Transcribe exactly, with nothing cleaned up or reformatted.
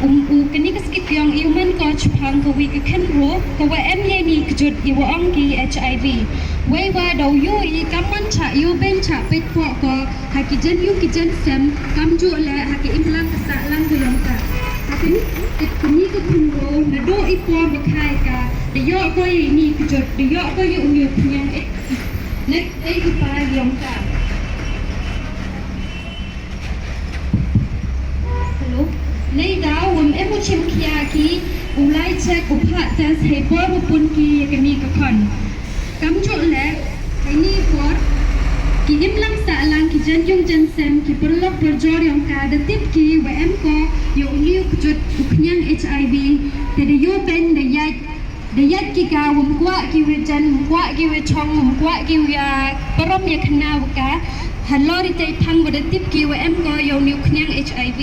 Um, u kani ka skit yong i u man ko chaphang ka wi ka khynroo, ka wa em ya ini i kjut i wa ong ki HIV. Wei wa daw yoo i kam man cha yoo ben cha peit poh ko ha ki jan yung ki jan sem, kamjooh le ha ki imlang ka sahlang ka yong ka. Ha kani, kani ka khynroo, nadooh i por wa khai ka, da yoh ko ya ini i kjut, da yoh ko ya uni u khñiang HIV. Neh, ei u pa yong ka. Hello. Neidaw wym em u chim khia ki, u lai check, u phah test hei por u pun ki ya kani ka khon. Kamjooh le, heini i por, ki imlang sahlang, ki jan yung jan sem, ki pyrlok pyrjor yong ka da tip ki wa em ko ya uni u kjut u khñiang HIV. Te da yoo ben, da yait, da yait ki ka, wym kwah ki wa jan, wym kwah ki wa chong, wym kwah ki wa ya parom ya khana wa ka. Halor itei i phang wa da tip ki wa em ko ya uni u khñiang HIV.